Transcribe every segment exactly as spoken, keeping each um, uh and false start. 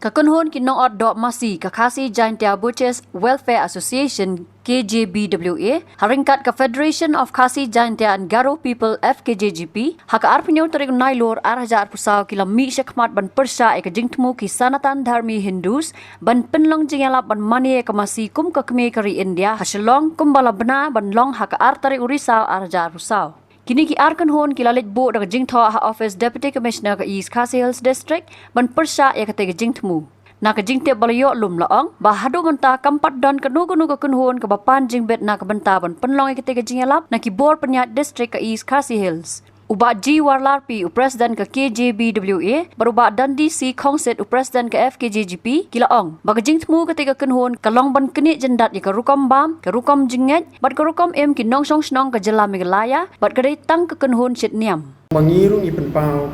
Ka kynhun ki nongot doh masi ka Khasi Jaintia Butchers Welfare Association, K J B W A, ha ryngkat ka Federation of Khasi Jaintia and Garo People, F K J G P, ha ka arphew tarik Nailur ar hajar arphew saw ki la mih shakhmat ban pyrshah ïa ka jingthmu ki Sanatan Dharmi Hindus ban pynlong jingïalap ban mane ïa ka masi kum ka kmie ka ri India ha Shillong, kumba la bna ban long ha ka ar tarik u Risaw ar hajar arphew saw. Kine ki ar kynhun ki la leit buh da ka jingthoh ha office Deputy Commissioner ka East Khasi Hills District ban pyrshah ïa katei ka jingthmu. Na ka jingtip ba la ïoh lum, la ong ba haduh mynta kam pat don kano kano ka kynhun kaba pan jingbit na ka bynta ban pynlong ïa katei ka jingïalap na ki bor pynïaid district ka East Khasi Hills. U Bah G Warlarpi, u President ka K J B W A, bad u Bah Dundee C Khongsit, u President ka F K J G P, ki la ong ba ka jingthmu katei ka kynhun ka long ban knieh jyndat ïa ka rukom bam, ka rukom jingngeit bad ka rukom im ki nongshong shnong ka jylla Meghalaya, bad ka dei tang ka kynhun shit niam. Ba ngi ruh ngi pynpaw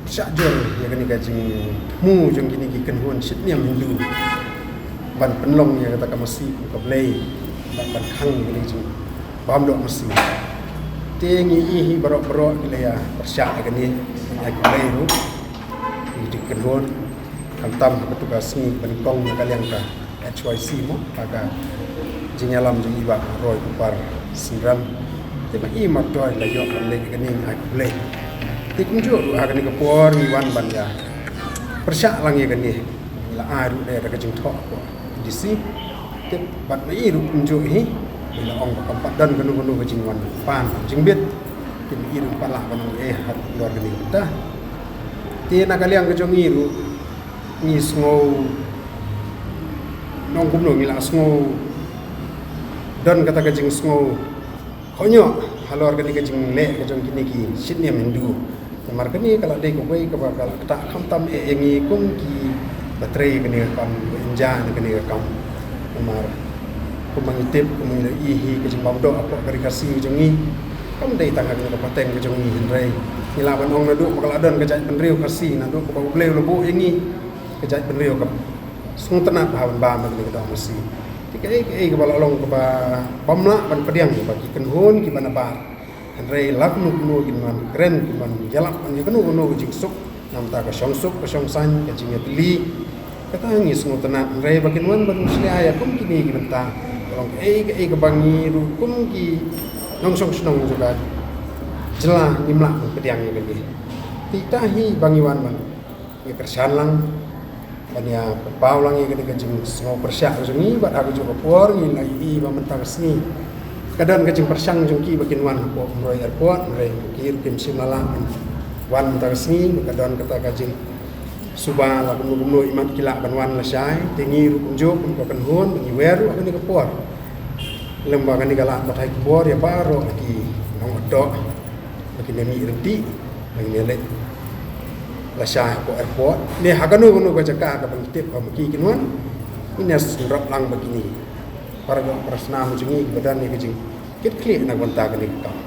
shah jur ïa kane ka jingthmu jong kine ki kynhun shit niam Hindu ban pynlong ïa kata ka masi kum ka blei, ban, ban khang ïa kane ka jingbam doh masi. Te ngi ïohi baroh baroh ki la ïa pyrshah ïa kane, ïa ka blei ruh, ïa ki kynhun, khamtam ha katu ka sngi ba nyngkong na ka liang ka H Y C mo, ha ka jingïalam jong i Bah Roy Kupar Synrem. Te ma i martoi la ïoh ban leh kane, ai khublei. Te kumjuh ruh ha kane ka por ngi wan ban ïa pyrshah lang ïa kane, ngi la ai ruh da ka jingthoh ko D C. Te bad ma i ruh kumjuh hi, ngi la ong ba kam pat don kano kano ka jingwan pan jingbit. Te ma i ruh pat lah ban ong eh ha ka por kane ka ta. Te na ka liang ka jong ngi ruh, ngi sngew, nong kumno ngi la sngew, don kata ka jingsngew khohñioh halor kane ka jingleh ka jong kine ki shit niam Hindu. Namar kane ka la dei kawei kaba ka la ktah khamtam eh ïa ngi kum ki ba trei kane ka kam, ba enjoy na kane ka kam. Namar kumba ngi tip, kumba ngi la ïohi, ka jingbam doh hapoh ka ri Khasi ka jong ngi kam dei tang ha kane ka pateng ka jong ngi, hynrei ngi lah ban ong naduh ba ka la don ka jaitbynriew Khasi, naduh ba U Blei u la buh ïa ngi ka jaitbynriew ka sngewtynnat bha ban bam ïa kane ka doh masi. Te kaei kaei kaba la long kaba bym lah ban pdiang ba ki kynhun kiba nabar. Hynrei la kumno kumno kin wan kren, kin wan ïalap ban ïa kano kano ka jingsuk, na bynta ka shongsuk ka shongsaiñ, ka jingïatylli. Kata ngi sngewtynnat, hynrei ba kin wan ban shlei ïa kum kine ki bynta, ka long kaei kaei kaba ngi ruh kum ki nongshong shnong jong ka jylla ngim lah ban pdiang ïa kane. Te ita hi ba ngi wan ban ïa kyrshan lang, ban ïa pynpaw lang ïa kane ka jingsngew pyrshah ka jong ngi, bad ha kajuh ka por ngi la ïohi ba mynta ka sngi ka don ka jingpyrshang jong ki ba kin wan hapoh Umroi Airport, hynrei ki ruh kim shym la lah ban wan mynta ka sngi, ba ka don kata ka jingsuba la kumno kumno, imat ki lah ban wan lashai. Te ngi ruh kumjuh kum ka kynhun ba ngi wer ruh ha kane ka por, lem ba kane ka lad pathai khubor ïa baroh ki nongdoh ba kin ïa mih ryntih, ba kin ïa leit lashai hapoh airport ne ha kano kano ka jaka kaba ngi tip ba ma ki kin wan. Ngin ïa sngewrap lang ba kine para doh para snam jong ngi kiba don ïa ka jingkitkhlieh na ka bynta kane ka kam.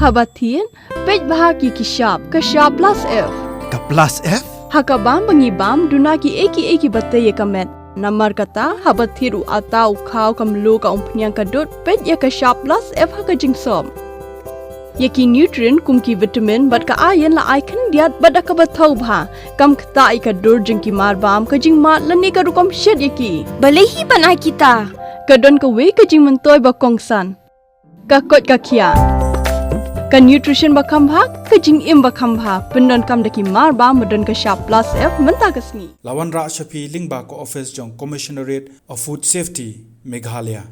Haba thied, peit bha ïa ki shap, ka shap plus F. Ka plus F? Ha ka bam ba ngi bam, duna kiei kiei kiba tei ïa ka met. Namar kata, haba thied u atta, u khaw, ka mluh, ka umphniang, ka dud, peit ïa ka shap plus F ha ka jingsop. Ïa ki nutrient kum ki vitamin bad ka iron la ai khyndiat bad da kaba thaw bha. Kam ktah ïa ka dur jong ki mar bam, ka jingmad lane ka rukom shet ïa ki. Balei hi ban ai kita? Ka don kawei ka jingmyntoi ba kongsan. Ka koit ka khiah. Ka nutrition ba kham bha, ka jingim ba kham bha. Pyndonkam da ki mar bam ba don ka shap plus F mynta ka sngi. La wanrah sha phi lyngba ka office jong Commissionerate of Food Safety, Meghalaya.